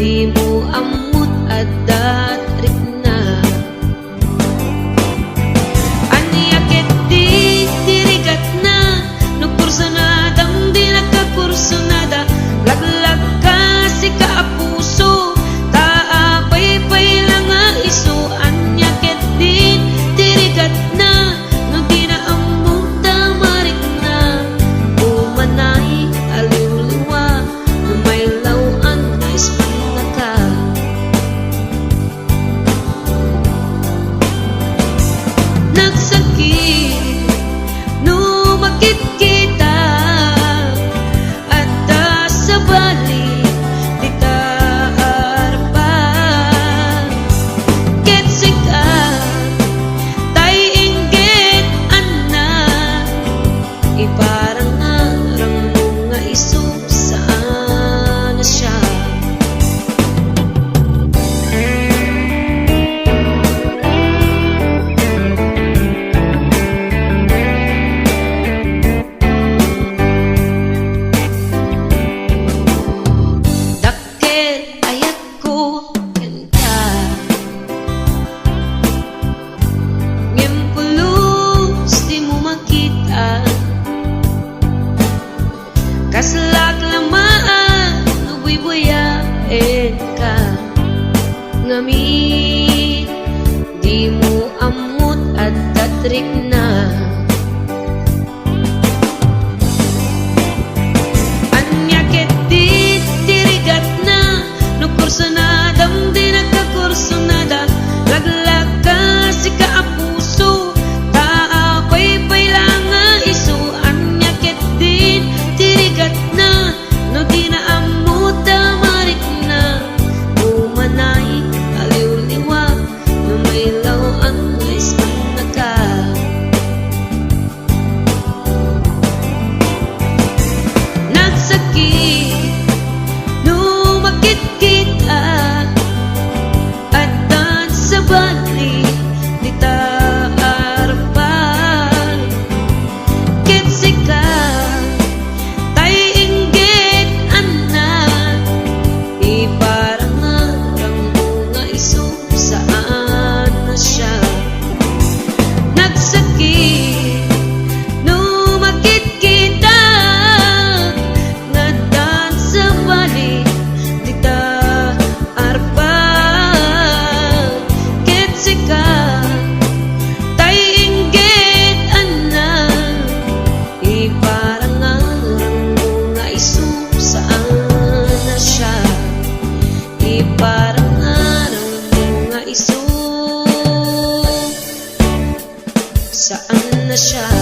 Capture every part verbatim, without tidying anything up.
Dimo ammot adda rikna. Ania ketdi ti rigatna? No kursunadam, dinaka kursunada. Laglagka, sika a puso, ta apaypay la nga isu. Ania ketdi ti rigatna? No dina ammo ta marikna, umanay a liwliwa. Maylaw-an nga ispannaka. Nagsakit no makitkita, adda sabali dita arpa. Ket sika, tay inggit, anna, iparangarangmo nga isu saan a siak. Dakkel ayat ko kenka. Ngem pulos dimo makita. Kaslak la maan no buybuyaenka. Ngamin, dimo ammot adda rikna. Ania ketdi ti rigatna? No kursunadam, dinaka kursunada. Laglagka, sika a puso, ta apaypay la nga isu. Ania ketdi ti rigatna? No dina ammo ta marikna, umanay a liwliwa. No maylaw-an nga ispannaka. Nagsakit no makitkita, addan sabali dita arpa. Ket sika, tay inggit, anna, iparangarangmo nga isu saan a siak. Nagsakit no makitkita, nga addan sabali dita arpa. Ket sika, tay inggit, anna, iparangarangmo nga isu saan a siak. Iparangarangmo nga isu saan a siak.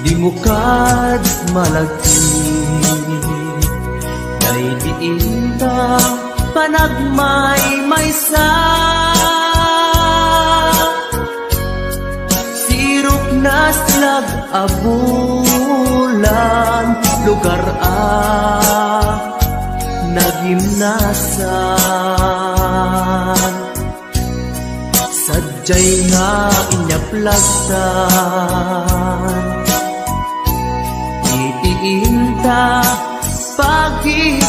Dimo kad malagip, daydi inta panagmaymaysa. Sirok naslag a bulan, lugar a nagimnasan. Sadiay nga inyaplastan iti inta pagidaan.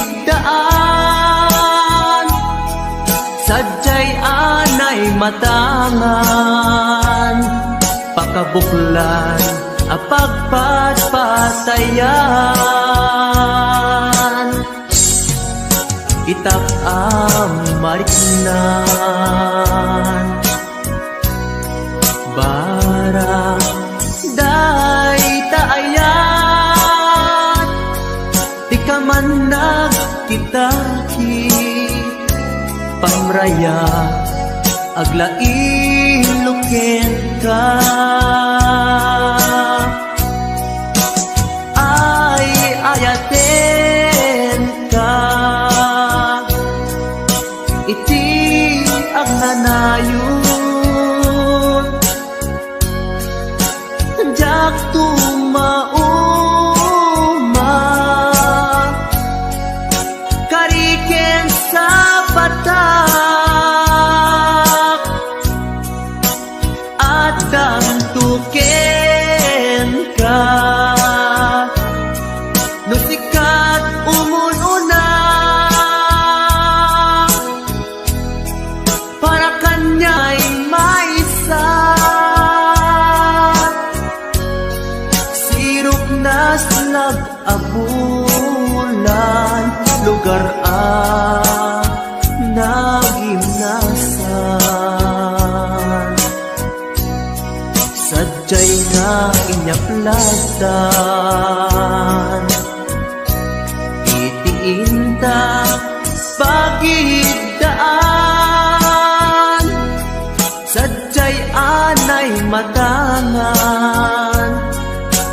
Sadiay anay matangan, pakabuklan a pagpatpatayan. Itak a mariknan, barang dayta ayat, ti kaman nagkitaki, pamraya aglailo kenka. Ay, ayatenka iti agnanayon. Tumauma, kari ken sapatak, addanto kenka. No sika ti umun-una, para kaniak maysa, sirok na slag a bulan, lugar a nagimnasan. Sadiay nga inyaplasdan iti inta pagid daan. Sadiay anay matangan,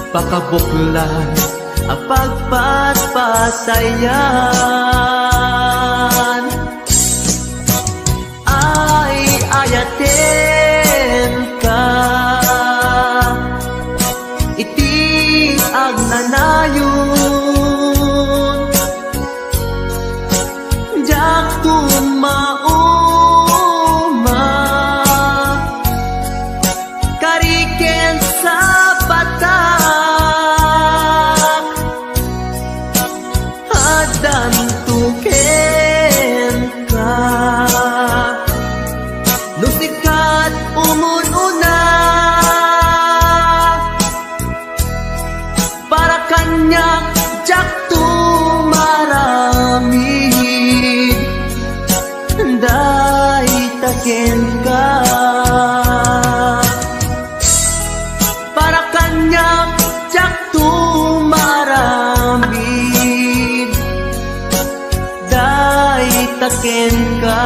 pakabuklan a pagpatpatayan. Ay, ayatenka iti agnanayon. Diak tumauma, kari ken sapatak, addanto kenka. No sika ti umun-una, para kaniak diak tumaramid, dayta kenka. Para kaniak diak tumaramid, dayta kenka.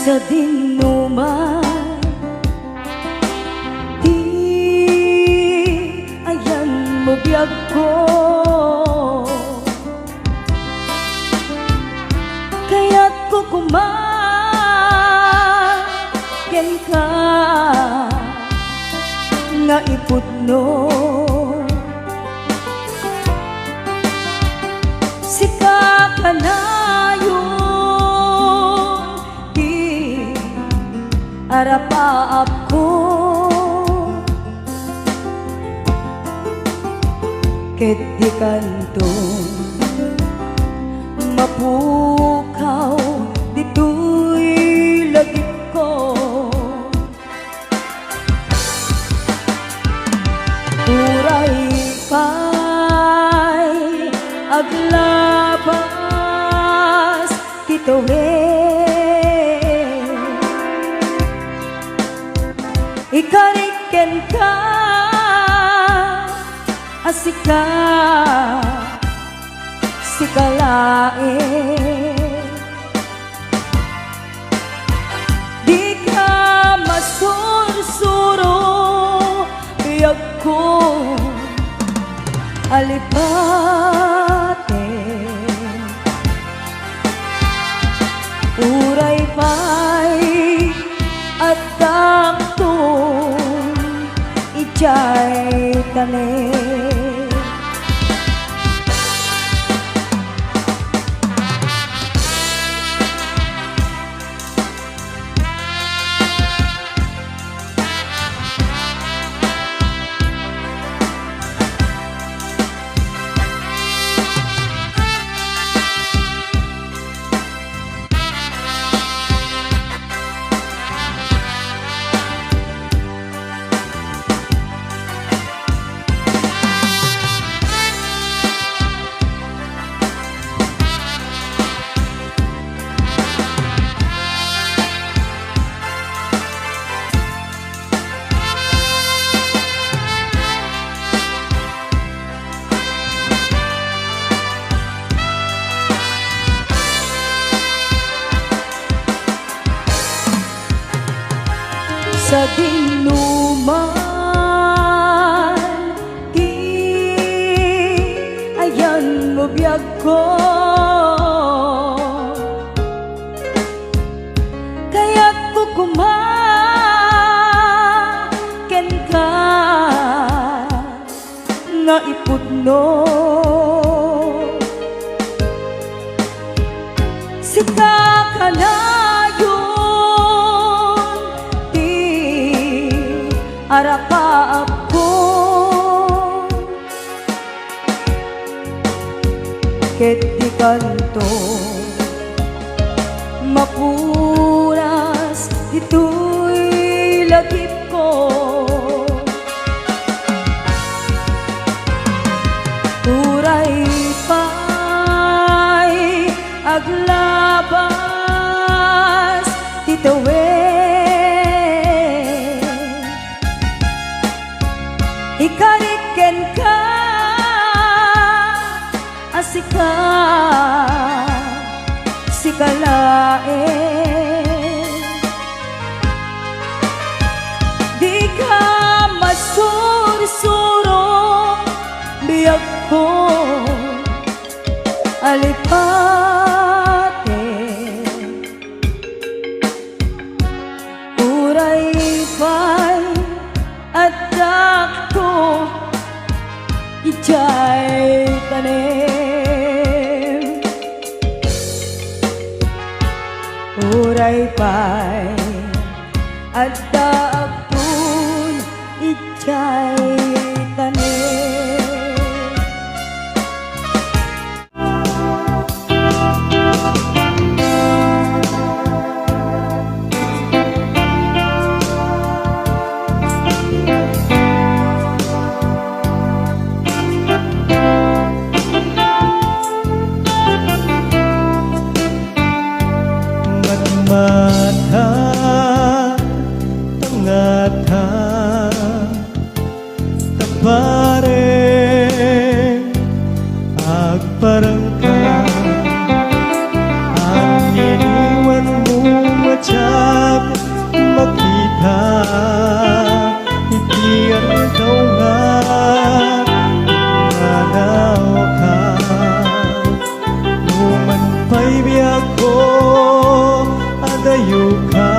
Sadino man ti ayanmo, biagko, kayatko koma kenka nga ipudno. Sika kanayon ti arapaapko, ket dikanto mapukaw ditoy lagipko. Uray pay aglabas ti tuwi, ikarik kenka a sika, sika laeng. Dika masursuro, biagko, alipaten. Uray pay addakton idiay talek. Sadinoman ti ayanmo, biagko. Kayatko koma kenka nga ipudno. Sika kanayon ti arakaapko, ket dikanto mapunas ditoy lagipko. Uray pay aglabas ti tawen, ikarik kenka a sika, sika laeng. Dika masursuro, biagko, alipate. Uray pay addakto idiay tanem. Uray pay adda agpun idiay tanem. Matmata, tangata, tapareng, agparangka. Aniniwanmo a diak makita iti aldaw nga imanawka. Uman pay biagko, adayoka,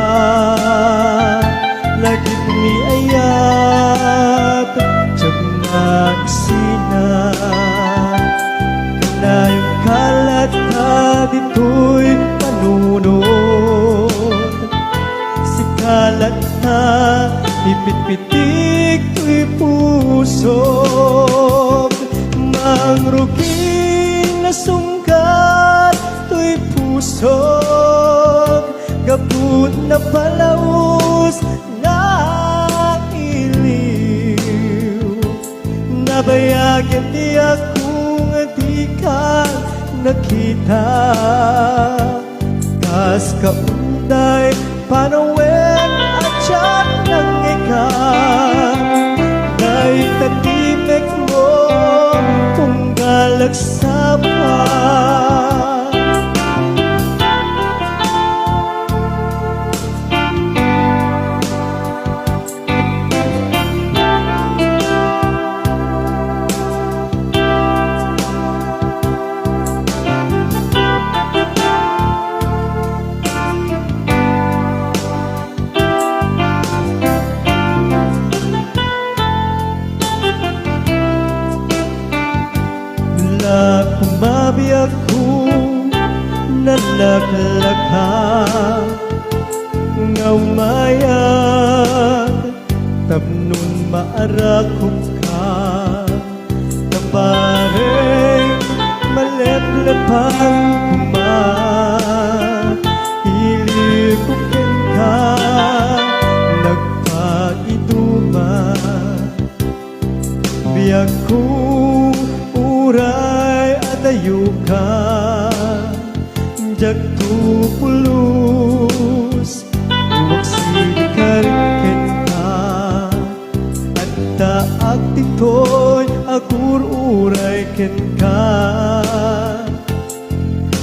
lagip ni ayat, diak magsina. Kanayonka latta ditoy panunot. Sika latta ipitpitik toy pusok. Mangrugi nasungkat toy pusok gapu napalaus nga iliw. Nabayagen ti agko nga dika nakita. Kas kaunday panawen a diak nangngegak, dayta ti mekmo, tunggal agsapa. Lakumabiagko, nalaklaka nga umayag, tapnon maarakupka. Tapareng maleplepan koma, ilikok kenka, nagpaiduma. Biagko, uray adayoka, diakto pulos, maksidkarik kenka. Addaak ditoy agur-uray kenka.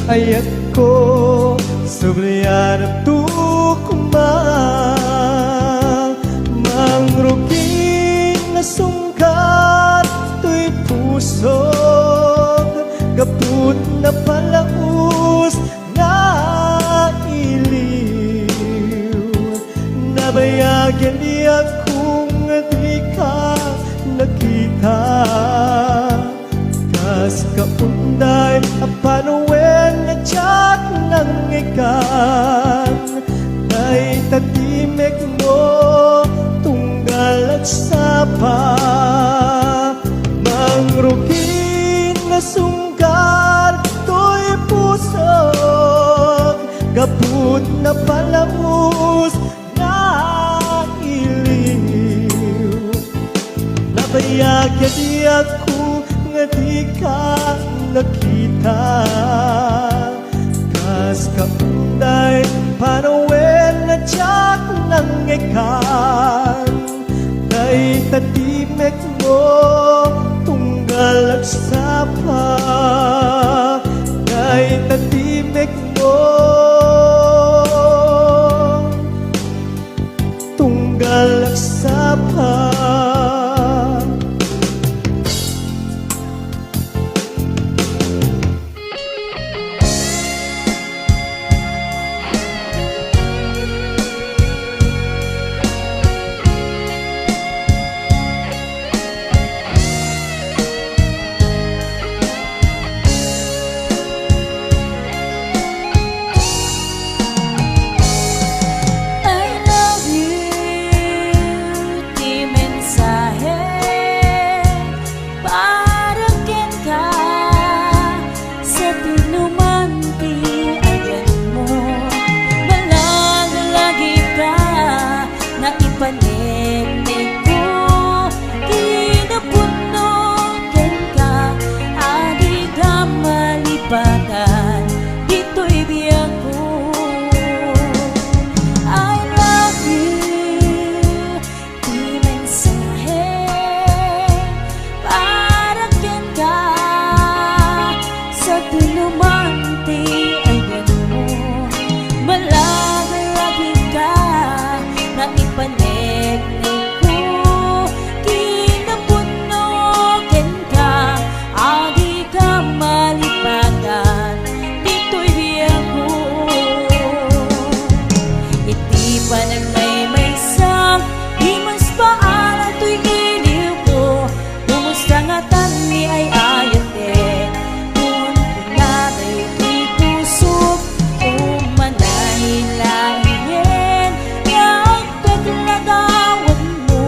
Ayatko, sublianakto koma. Sungkar toy pusok, gaput napalaus nga iliw. Nabayag a diak kung dika nakita. Kas kaunday a panawen a diak nangngegkan, dayta timekmo tunggal agsapa. Mangrugin a sungkar toy pusok, gaput napalaus nga iliw. Nabayag a diak kung dika nakita. Kas kaunday panawen a diak nangngegkan, dayta timekmo tunggal agsapa. Dayta timekmo tunggal agsapa. I love you, ti mensahe para kenka, sa tinuman ti ayanmo. Malaglag ita, naipaneknekko, kinapudno kenka, a dika malipatan ditoy biagko. I love you, ti mensahe para kenka, sa tinuman ti ayanmo. Malaglag ita, naipaneknekko, kinapudno kenka, a dika malipatan ditoy biagko. Iti panagmaymaysak, di maspaalan toy iliwko. Kumusta ngatan ni ay-ayatek? Kun kuna daytoy pusok, umanay laengen nga agpeglagawanmo,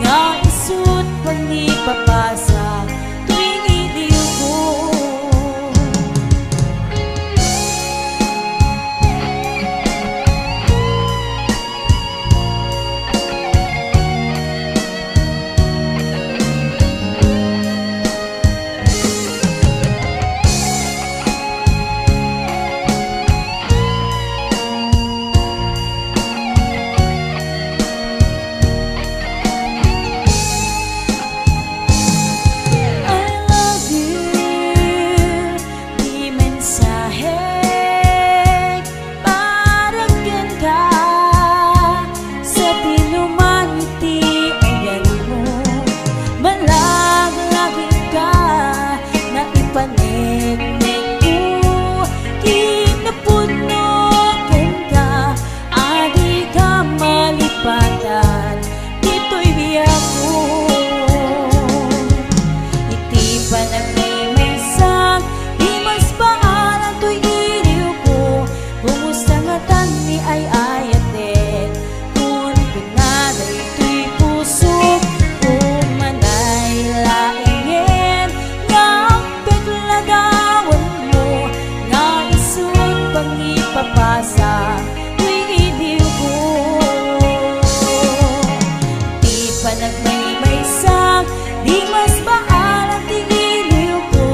nga isut' pangipapasak toy iliwko. I love you, ti mensahe para kenka, sa tinuman ti ayanmo. Malaglag ita, naipaneknekko, kinapudno kenka, a dika malipatan ditoy biagko. Iti panagmaymaysak, di maspaalan toy iliwko. Kumusta ngatan ni ay-ayatek? Kun kuna daytoy pusok, umanay laengen nga agpeglagawanmo, nga isut' pangipapasak toy iliwko. Ti panagmaymaysak, di maspaalan ti iliwko.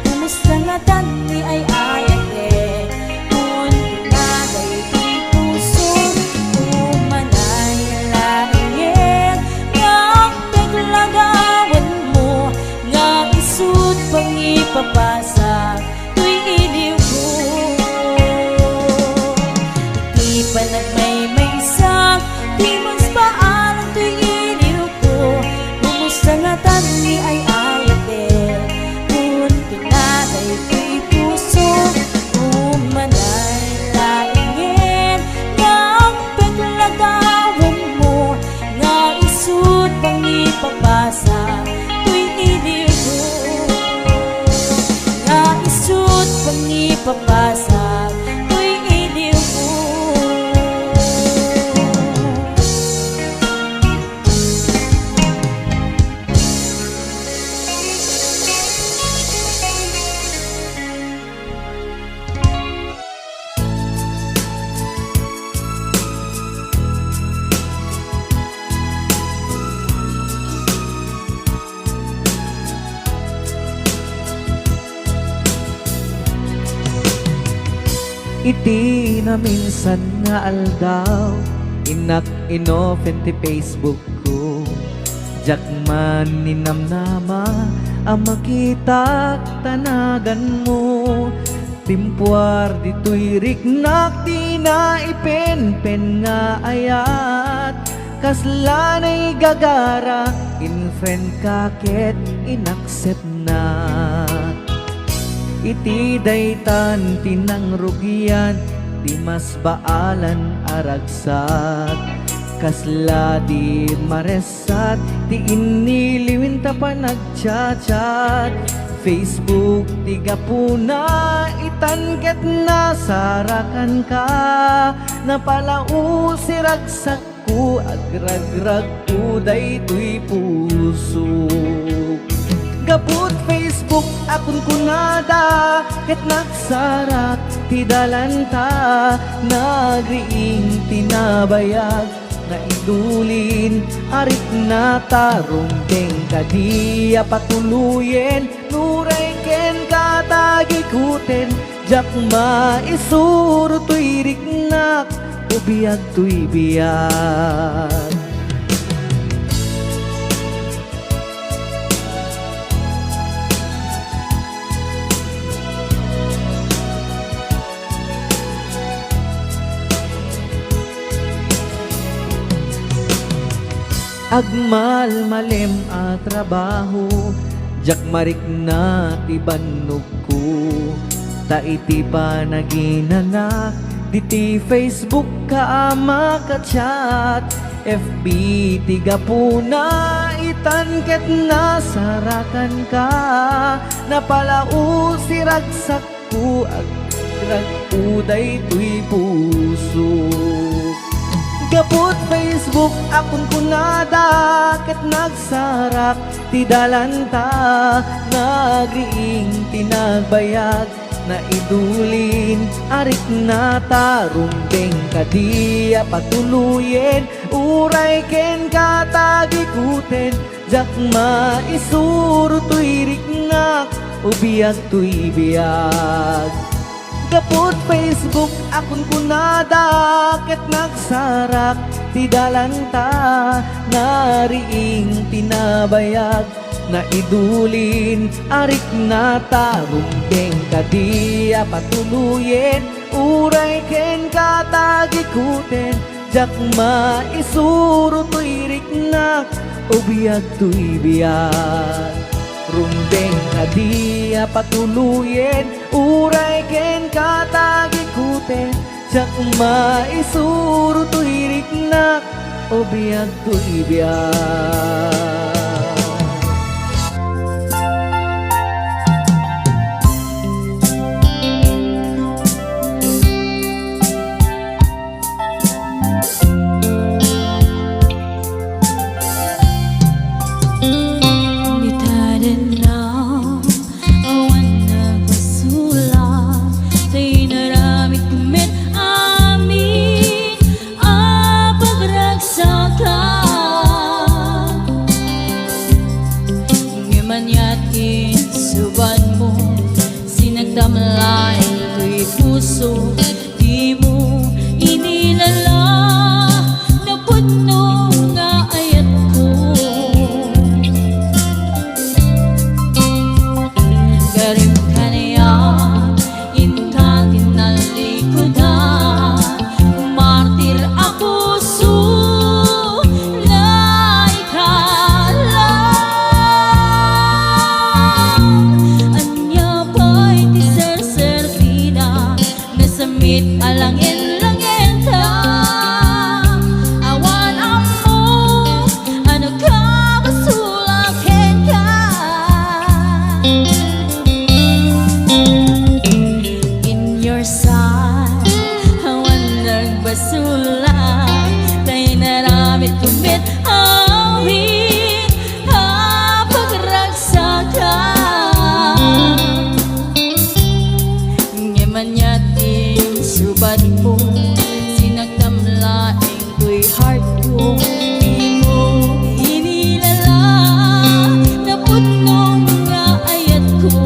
Kumusta ngatan ni ay-ayatek? Kun kuna daytoy pusok, umanay laengen nga agpeglagawanmo, nga isut' pangipapasak toy iliwko. Iti panagmaymaysak, di maspaalan toy iliwko. Iti naminsan nga aldaw, innak inopen ti Facebook ko. Diak man ninamnama a makitak ta naganmo. Timpuar ditoy riknak ti naipenpen nga ayat. Kasla naigagara, in-friend ka ket in-accept na. Iti daytan ti nangrugian, ti mas baalan a ragsak. Kasla di maresat ti inniliwin ta panagchat-chat. Facebook ti gapuna, itan ket nasarakan ka. Napalaos ti ragsak ko, agragragko daytoy puso. Gapud Facebook a kunkunada, ket nagsarak ti dalanta. Nagriing ti nabayag, naidulin a riknata. Rumbeng kadi a patuloyen, uray kenka ta gikuten. Diak maisuro toy riknak, o biag toy biag. Agmalmalem a trabaho, diak marikna ti bannogko. Ta iti panaginanak, ditoy Facebook ka a makachat. F B ti gapuna, itan ket nasarakan ka. Napalaos ti ragsak ko, agragragko daytoy puso. Gapud Facebook a kunkunada, ket nagsarak ti dalanta. Nagriing ti nagbayag, naidulin a riknata. Rumbeng kadi a patuloyen, uray kenka ta gikuten. Diak maisuro toy riknak, o biag toy biag. Gapud Facebook a kunkunada, ket nagsarak ti dalanta. Nariing ti nabayag, naidulin a riknata. Rumbeng kadi a patuloyen, uray kenka ta gikuten. Diak maisuro toy riknak, o biag toy biag. Rumbeng kadi a patuloyen, uray kenka ta gikuten. Diak maisuro toy riknak, o biag toy biag. Ni taden na awan nagpasulat, ta inaramid ko met amin a pagragsakan. Ngem ania ti insubatmo, sinagtam laeng toy puso, dimo inilala, napudno nga ayatko. Garim kaniak, inka tinalikudan, martir a puso nga ikalam. Ania pay ti serserbina, nasammit a langin-langenta. Awan ammo a nakabasol kenka. In your sight, awan nagbasolak, ta inaramid ko met amin a pagragsakan. Ngem ania ti insubatmo, sinagtam laeng toy heart ko, dimo inilala, napudno nga ayatko.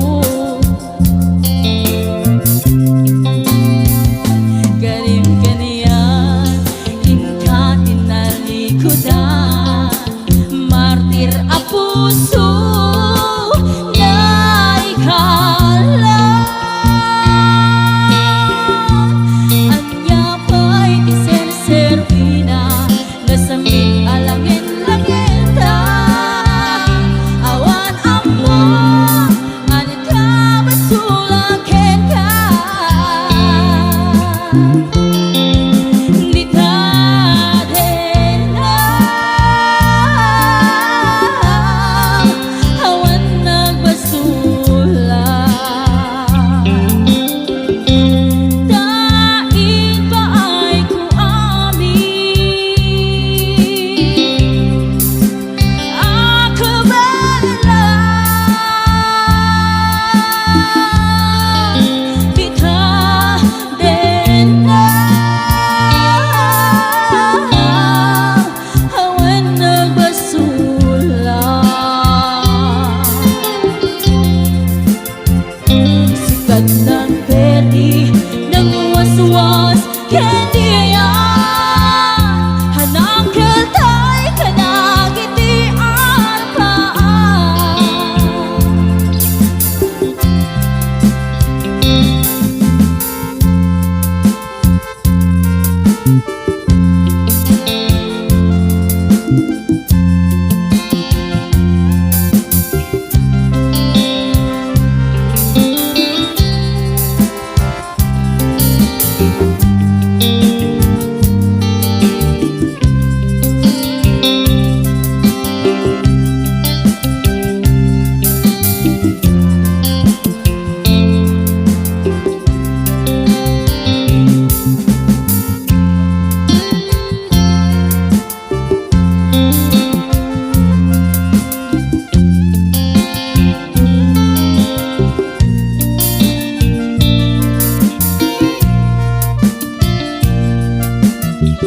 Di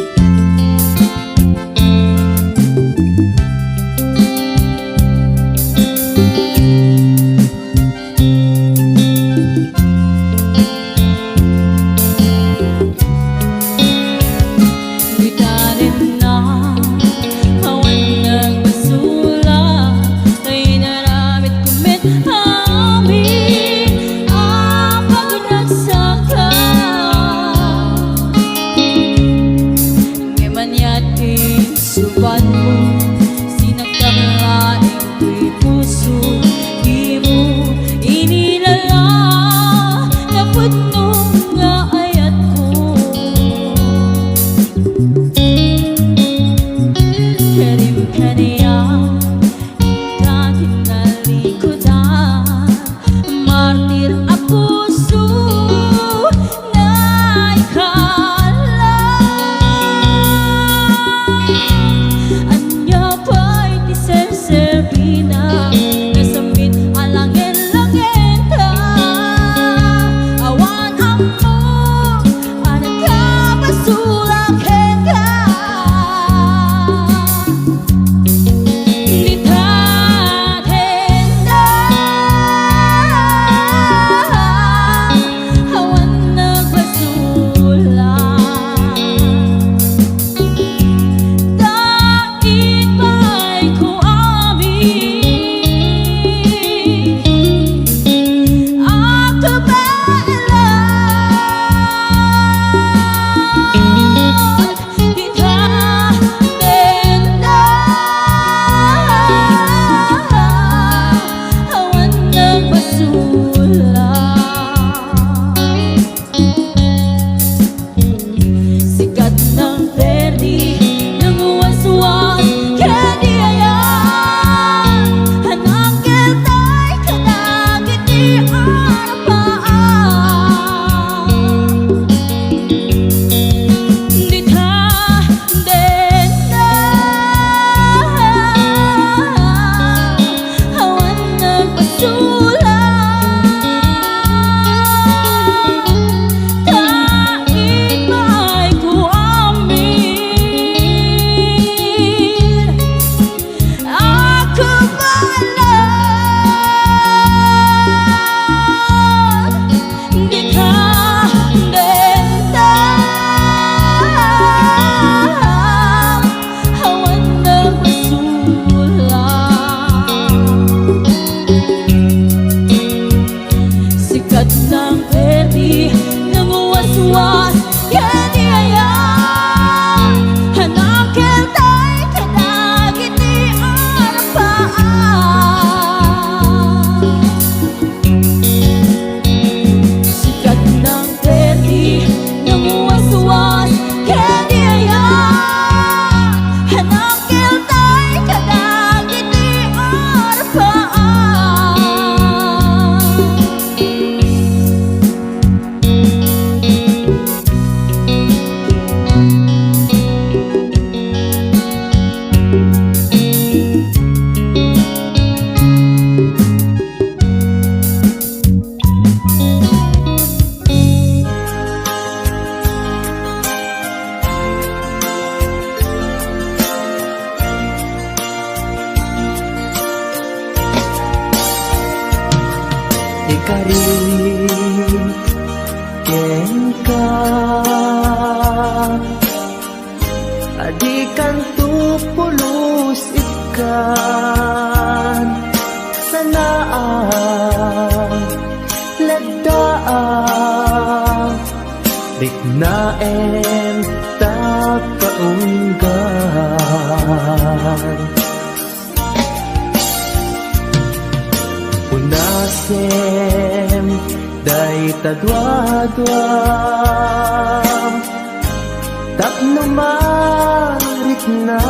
tanem na awan nagmasula, ay naramit ko met amin a pagnagsaka. Ngem aniat insubadmo, sinaktak laeng ti puso, dimo inilala napudno nga ayatko. Karim kaniak ta kinalikudan, martir a puso nga ikala. Ania pay ti serserbina, nasammit a langen-langenta. Awan ammo a nagabasol kenka. Dita kenka, awan nagbasola. Ta ibaybay ko amin a kabaelan. Dita kenka, awan nagbasola. Sikat nang perdi, nang waswas ken di ayan. Hanang keltay kadagiti arpaan. Dita kenka, awan nagbasola. Ta ibaybay ko amin a kabaelan. Dita kenka, awan nagbasola. Sikat nang perdi, nang waswas ken di ayan. Hanang keltay kadagiti arpaan. Sikat nang perdi, nang waswas ken di ayan. Hanang keltay kadagiti arpaan. Ikarim kenka, a dikanto pulos ikkan. Sanaak, lagdaak, riknaem ta kaunggan. Unasem dayta duadua tapno marikna.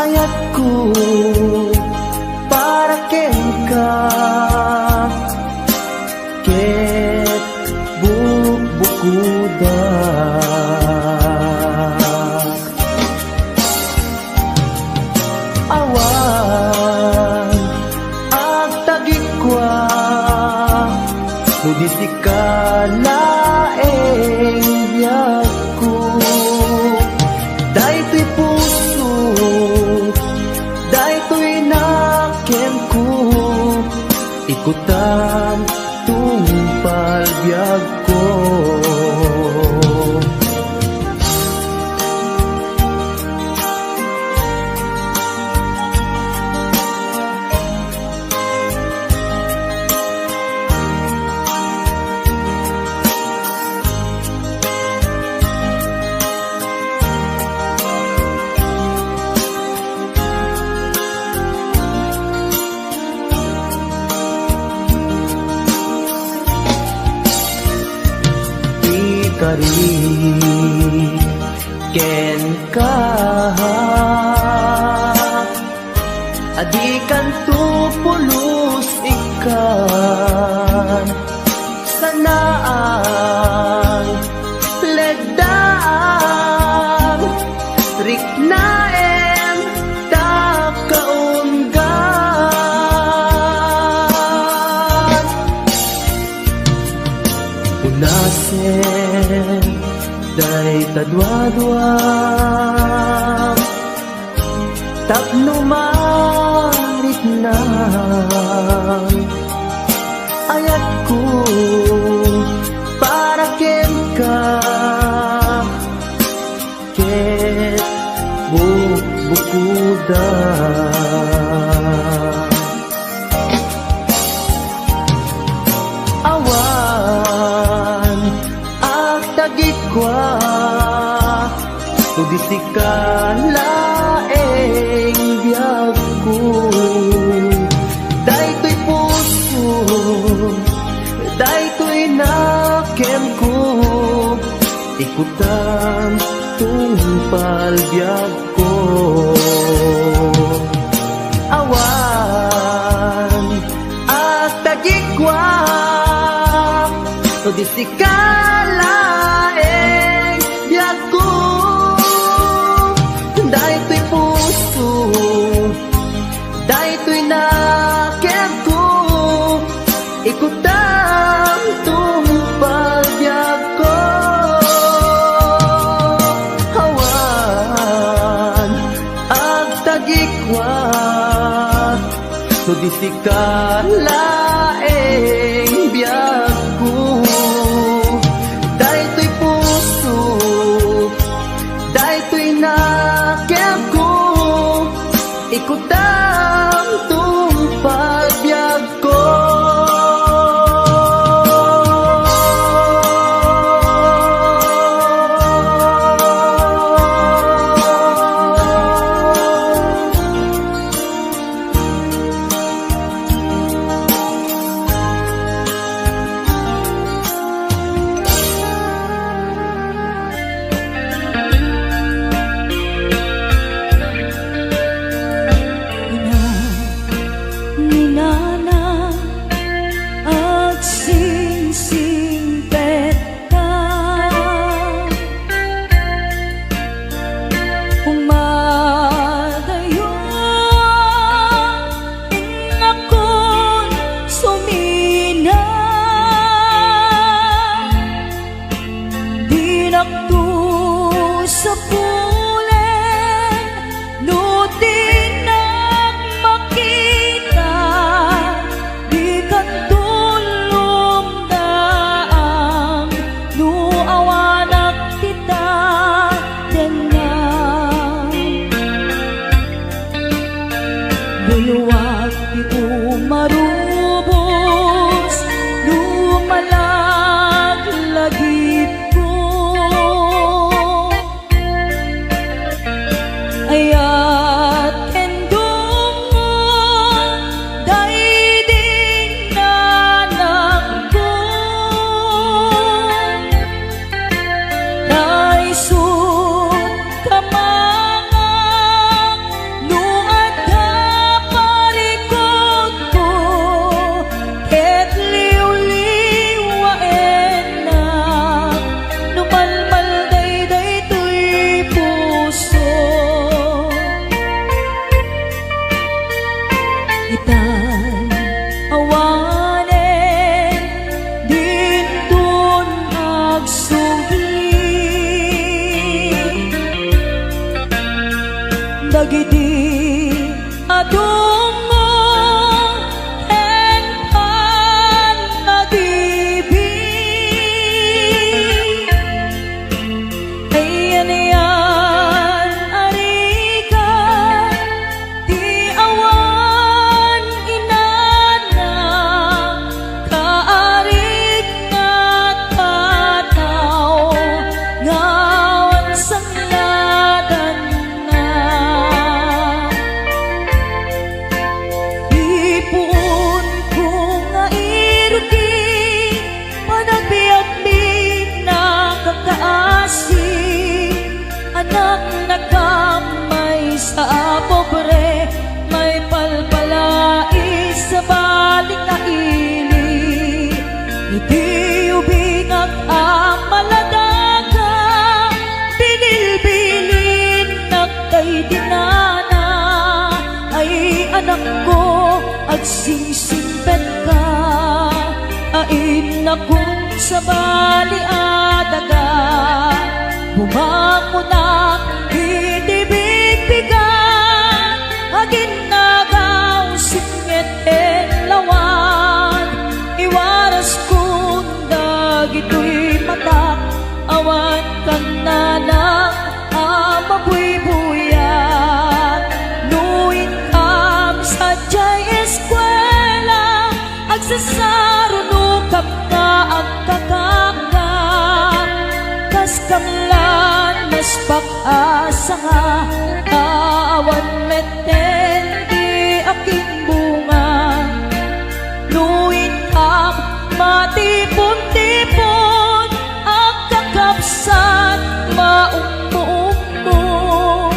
Ayatko para kenka ket bukbukodak. Awan agtagikua no di sika laeng. Kenka, a dikanto pulos ikkan, sanaang legdaang riknaen ta kaunggan. Unasen dayta duadua tapno mariknaan ayatko para kenka ket bukbukuda. Awan agtagikua, no di sika laeng biagko. Daytoy puso, daytoy nakemko, ikutam tungpal biagko. Awan agtagikua, no di sika laeng biagko. Daytoy puso, daytoy nakemko, ikutam tungpal biagko. Awan agtagikua, no di sika laeng biagko. Daytoy puso, daytoy nakemko, ikutam tungpalbiagko. Ina, ni Nana, agsingsingpet ta. Umadayo, innakon sumina. Dinakto sapulen no dinak makita, dikanto lumdaang no awanak ti tatengnga. Luluag ti umarubos no malaglagipko. Ayat ken dungngo, daydi nanakko. Naisut kamangak no adda parikutko, ket liwliwaennak no malmalday daytoy puso. Itan awanen dinton agsubli dagidi a dungngo ken pannakabibi. Ayan-ayan a rigat ti awan inana, kaarik nga tataw nga awan sangladanna. Singsingpetka a innakon sabali a daga, bumangonak iti bigbigan, aginnagaw sipnget ken lawag, iwaraskon dagitoy matak, awan kannanang a mabuybuyag. No inkam sadiay eskuela, agsasarunokam nga agkakaka. Kas kamlan, naspak a sanga, awan metten di akin bunga. No inkam matipon-tipon, agkakabsat, maummo-ummong,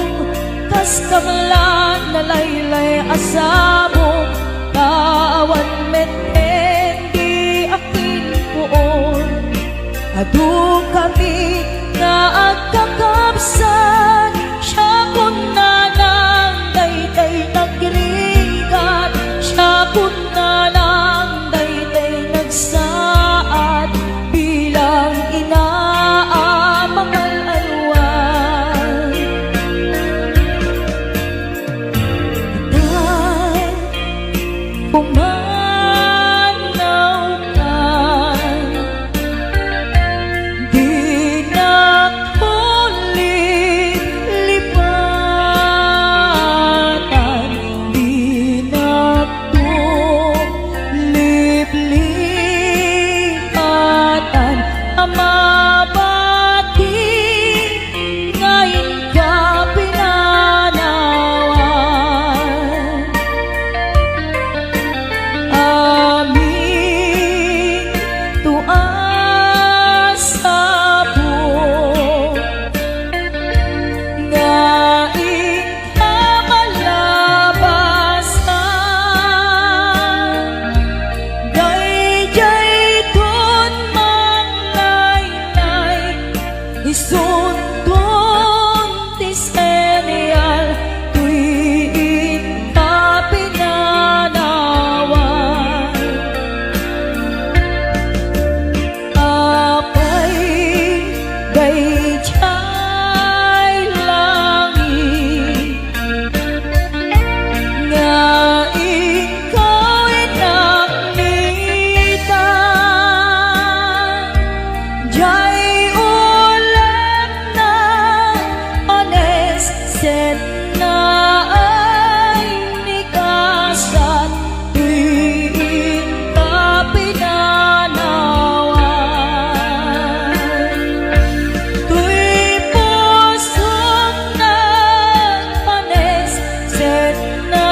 kas kamlan nalaylay a sabong, awan metten di akin puon. Adu kami nga agkakabsat, siakon nanang daytay nagrigat, siakon nanang daytay nagsaad bilang ina a mangal-alwan. Tay pumanawkan, dinak lipatan, dinak liplipatan a mabati nga inka pinanawan. Amin to a sabong nga inka malabasan, daydiay ton manglaynay, isunton ti senyal, toy inka pinanawan. Apay, daydiay langit nga inkaw inaknitan, diay ulekna, paneset na ay ni kasat, toy inka pinanawan. Toy pusok nagpaneset na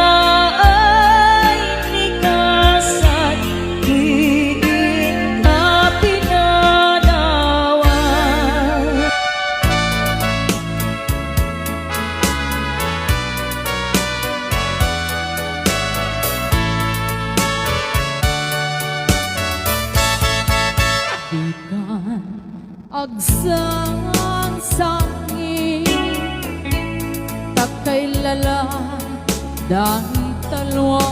ay ni kasat, toy inka pinanawan. Dikan agsangsangi, ta kailala dayta lua